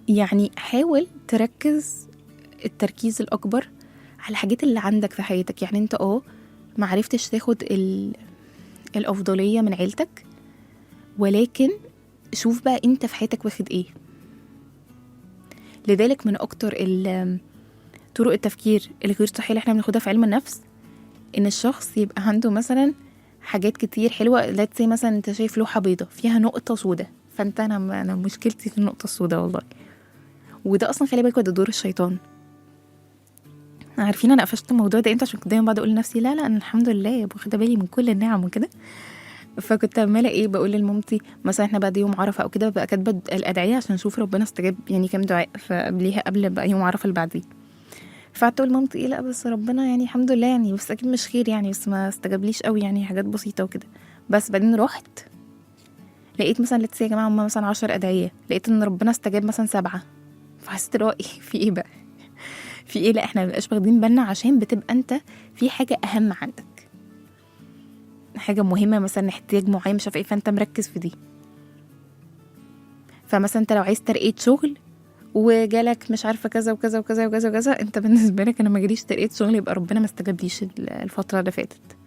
يعني حاول تركز التركيز الأكبر على الحاجات اللي عندك في حياتك. يعني انت معرفتش تاخد الأفضلية من عيلتك، ولكن شوف بقى انت في حياتك واخد ايه. لذلك من أكتر طرق التفكير الغير صحية اللي احنا بناخدها في علم النفس، ان الشخص يبقى عنده مثلا حاجات كتير حلوة. let's say مثلا انت شايف لوحة بيضة فيها نقطة سودة، فانت انا مشكلتي في النقطة السوداء والله. وده اصلا خلي بالك ده دور الشيطان. عارفين انا قفشت الموضوع ده امتى؟ عشان كنت دايما بقعد اقول لنفسي لا لا انا الحمد لله واخده بالي من كل النعم وكده. فكنت عماله ايه بقول لمامتي مثلا احنا بعد يوم عرفه او كده ببقى كاتبه الادعية عشان اشوف ربنا استجاب يعني كام دعاء فقبليها قبل بقى يوم عرفه اللي بعديه. فقعدت اقول لمامتي ايه لا بس ربنا يعني الحمد لله يعني، بس اكيد مش خير يعني، بس ما استجابليش قوي يعني، حاجات بسيطة وكده. بس بعدين رحت لقيت مثلا let's say يا جماعة هم مثلا 10 ادعية، لقيت ان ربنا استجاب مثلا 7. فحسيت اللي هو ايه في ايه بقى في ايه؟ لا احنا مبنبقاش واخدين بالنا، عشان بتبقى انت في حاجة اهم عندك، حاجة مهمة مثلا احتياج معين مش عارفه ايه، فانت مركز في دي. فمثلا انت لو عايز ترقيه شغل وجالك مش عارفه كذا وكذا وكذا وكذا وكذا، انت بالنسبة لك انا ما جاليش ترقيه شغل يبقى ربنا ما استجابليش الفترة اللي فاتت.